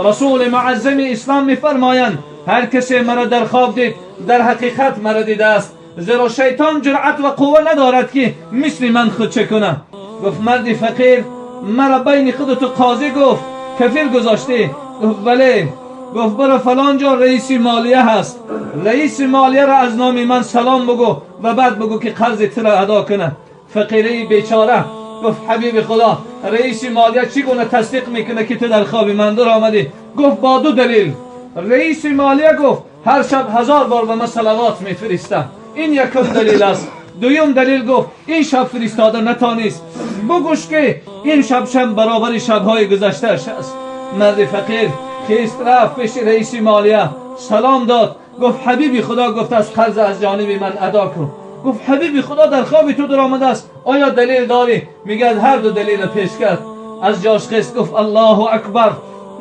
رسول معظم اسلام میفرمایند هر کسی مرا در خواب دید در حقیقت مرا دیده است، زیرا شیطان جرأت و قوه ندارد که مثل من خود چه کنه. گفت مرد فقیر مرا بین خودت و قاضی گفت کفیل گذاشتی؟ گفت بله. گفت برو فلان جا رئیس مالیه هست، رئیس مالیه را از نام من سلام بگو و بعد بگو که قرض تو را ادا کنه. فقیره بیچاره گفت حبیب خدا رئیس مالیه چگونه تصدیق میکنه که تو در خواب من در آمدی؟ گفت با دو دلیل. رئیس مالیه گفت هر شب 1000 بار به من صلوات میفرسته، این یکم دلیل است. دویم دلیل گفت این شب فرستاده نتانیست، بگوش که این شب شب برابر شبهای گذشته است. مرد فقیر خیست رفت پیش رئیس مالیه سلام داد، گفت حبیب خدا گفت از قرض از جانب من ادا کن. گفت حبیب خدا در خواب تو در آمده است، آیا دلیل داری؟ میگه هر دو دلیل پیش کرد. از جاش خیست گفت الله اکبر،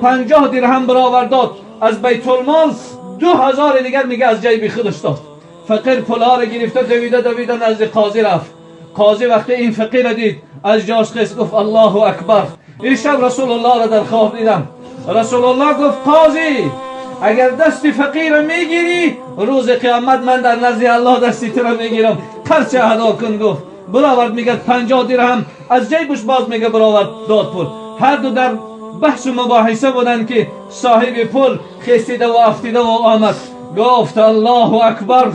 50 درهم برآورد داد از بیت المال، 2000 دیگر میگه از جیب خودش داد. فقیر پولها را گرفته دویده دویده نزد قاضی رفت. قاضی وقتی این فقیر دید از جاش خیست گفت الله اکبر، این شب رسول الله را در خواب دیدم. رسول الله گفت قاضی اگر دست فقیر میگیری روز قیامت من در نزد الله دستی تو را میگیرم، قرض ادا کن. گفت برآورد، میگه 50 درهم از جیبش باز میگه برآورد داد پول. هر دو در بحث و مباحثه بودند که صاحب پول خیستیده و افتیده و آمد. گفت الله اکبر،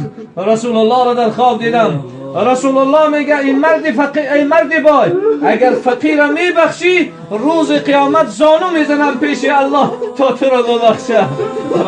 رسول الله را در خواب دیدم. رسول الله میگه این مرد فقیر، ای مرد بای، اگر فقیر میبخشی روز قیامت زانو میزنم پیش الله تا تو را ببخشه.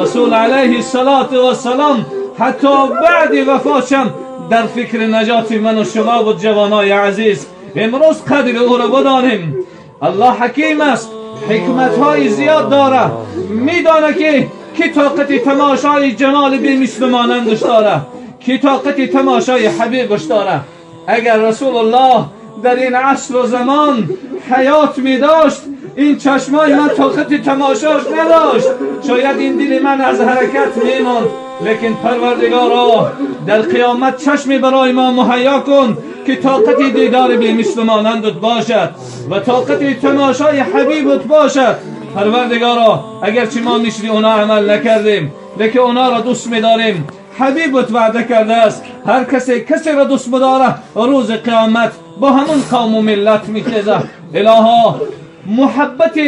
رسول علیه الصلاة والسلام حتی بعد وفاتشم در فکر نجات من و شما بود. جوانای عزیز امروز قدر او را بدانیم. الله حکیم است، حکمت های زیاد داره، میدانه که کی طاقت تماشای جمال بی مثل مانندش داره، کی طاقت تماشای حبیبش داره. اگر رسول الله در این عصر و زمان حیات می داشت این چشمای من طاقت تماشاش نداشت، شاید این دل من از حرکت می ماند. لیکن پروردگارا در قیامت چشمی برای ما مهیا کن که طاقت دیدار بی مثل مانندت باشد و طاقت تماشای حبیبت باشد. پروردگارا اگرچه ما مثل اونا عمل نکردیم لیکن اونا را دوست می‌داریم. حبیبت وعده کرده است هر کسی کسی را دوست بداره روز قیامت با همون قوم و ملت میخیزه. الها محبت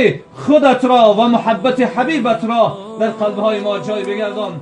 خودت را و محبت حبیبت را در قلبهای ما جای بگردان.